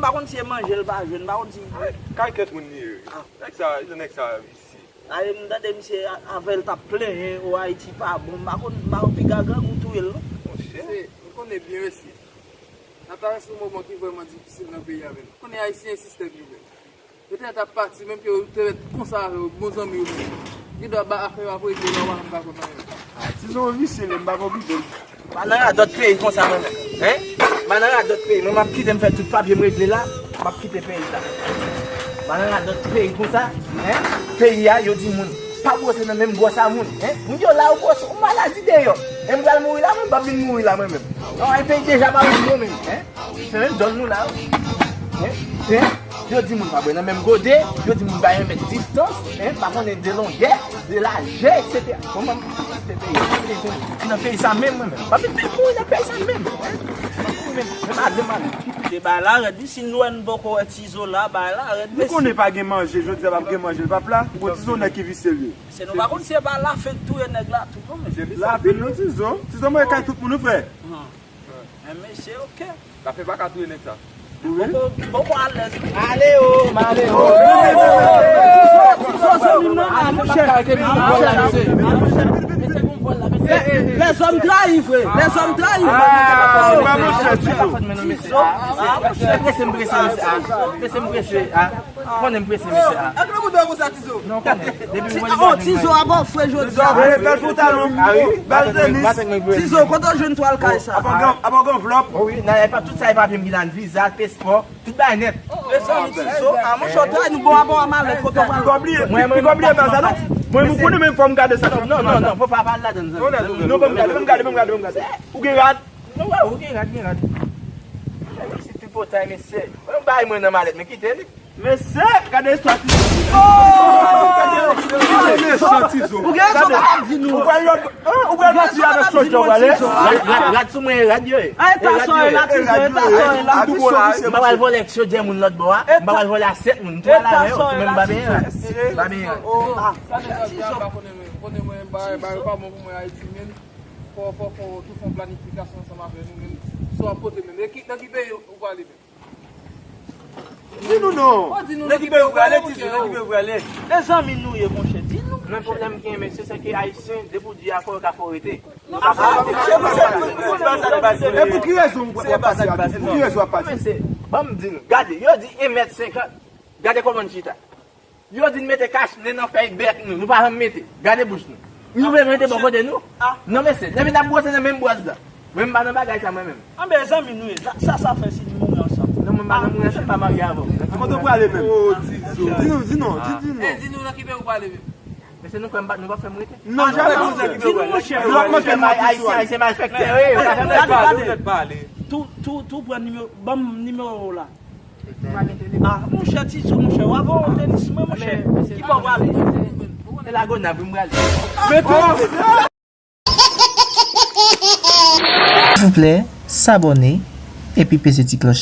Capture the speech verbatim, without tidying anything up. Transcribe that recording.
M pa konn si e manje l pa jwenn, m pa konn si. Kalkèt moun li ye. Nèg sa, nèg sa visye. Aye, m tande misye avè l t ap plenyen, o Ayiti pa bon, m pa konn, m pa konn piga grangou touye l non. Monchè. Se, nou konnen byen mesye. N ap travèse yon moman ki vrèman difisil nan peyi a menm. Konnen Ayisyen e sistèm yo menm. Yo te mèt ap pati, menm ke yo te mèt konsa avè yo, bon zanmi yo menm. Gen dwa ba afè yo ap regle la, w pa menm pa konn anyen. Ah, Tizo visye, men m pa konn pito. M pa nan radòt peyi konsa mwen menm. Hein? M pa nan radòt peyi. Mwen m ap kite m fè tout papye m regle la, m ap kite peyi sa. M pa nan radòt peyi konsa, hein? Peyi a, yo di moun pa bwose nan menm bwòs a moun, hein? Moun yo la yo bwose, ou maladi deyò. E m pral mouri la, mwen m p ap vin mouri la mwen menm. Non, e peyi deja pa vin bon menm, hein? Se menm dòl nou la, wi. Hein? Hein? Yo di moun pa bwè nan menm gode, yo di moun pa yon mèt distans, hein? Pa konnen de longè, de lajè, et cetera. Bon, mwen, se peyi, se peyi, se nan peyi sa menm, mwen menm. Pa vin fè mouri nan peyi sa menm, hein? Menm, menm a de mal. Kite bagay la rèd, wi, si nou wè nou poko wè Tizo la, bagay la rèd, mesye. Nou konnen pa gen manje, jodi a p ap gen manje, l p ap la. Ou konn Tizo nèg ki visye l ye. Se nou pa konn si e pa lafen k touye nèg la tou, non, mesye. Lafen non, Tizo. Tizo mwen kay tout moun, wi, frè. Men mesye, oke. Lafen pa ka touye nèg sa. Boko, boko alèz. Ale o, m ale o. Lèzòm trayi vre, lèzòm trayi vre. Ah, monchè, Tizo. Prese m prese, mesye. Prese m prese, a. Konnen m prese, mesye, a. Ak nou boudon konsa, Tizo. Non, konnen. Depi m wè li, oh, Tizo a ba w fre jodi a. Bèl pantalon, bèl tenis. Tizo, kote w jwenn twal kay sa? Apa w gen anvlòp? Wi, nan, e pa tout sa, e papye m ki la, viza, paspò, tout bagay nèt. Mezanmi, Tizo, a, monchè, w tray nou bon, a bon, a malèt, kote w pral? Piga bliye, piga bliye pa sa, non. Mwen, mwen konnen menm fò m gade sa. Non, non, non, fò pa pale ladann, zanmi. Non, ban m gade, ban m gade, ban m gade, ban m gade. Ou gen rad? Non, wè, ou gen rad, gen rad. Mwen, se tripotay, mesye. Mwen, bay mwen nan malèt, men kite li. Mesye, gade istwa Tizo. Oh! Gade istwa Tizo. Ou gen rezon pa di nou. Ou pral lòt, hein, ou pral pati avèk sòlda w prale. Rad, rad, rad sou mwen, rad yo ye. Ay, ta sòy la, Tizo, ta sòy la. M pa pral vòlè sòlda moun lòt bò a. M pa pral vòlè asyèt moun. M twò la avè yo, se menm pa benyen rad. Pa benyen rad. Konnen mwen, ba, ba, yo pa bon pou mwen Ayiti, men. Fò, fò, fò, tou fè yon planifikasyon ansanm avè nou menm. Sa w ap pote menm. E ki, nan ki peyi ou prale menm? Di nou non. Nan ki peyi ou prale, di nou, nan ki peyi ou prale. E zanmi nou ye, monchè, di nou. Men pwoblèm ki gen, mesye, se ke Ayisyen, depi w di afè, yo ka fè w rete. E pou ki rezon w ap pati? Pou ki rezon w ap pati? Mesye, ban m di nou. Gade, yo di en mèt senkant. Gade kòman n chita. Yo di n mete kachnen nan fèy bèk nou, nou pa janm mete. Gade bouch nou. Nou vle mete bò kote nou? Non, mesye, depi n ap bwose nan menm bwòs la. Mwen, m pa nan bagay sa, mwen menm. Anben, zanmi nou ye. Sa, sa, sa fè si nou mouri ansanm? Non, mwen pa nan mouri ansanm, m pa marye avè w. Kote w prale menm? Oh, Tizo. Di nou, di non, di, di non. Eh, di nou nan ki peyi ou prale menm? Mesye, nou kwè m pa, nou pa fè m rete? Non, janmen. Di nou, monchè. Lòt manke nou tou. Ayisyen, Ayisyen malfektè, wi, yo pa fè m rete. Gade, gade. Tou, tou, tou pran nimewo, ban m nimewo w la. Ah, monchè Tizo, monchè, w ap voye tenis mwen, monchè. Ki bò w prale? E Lagonav, wi, m prale. Silvouplè, sabòne epi peze ti klòch.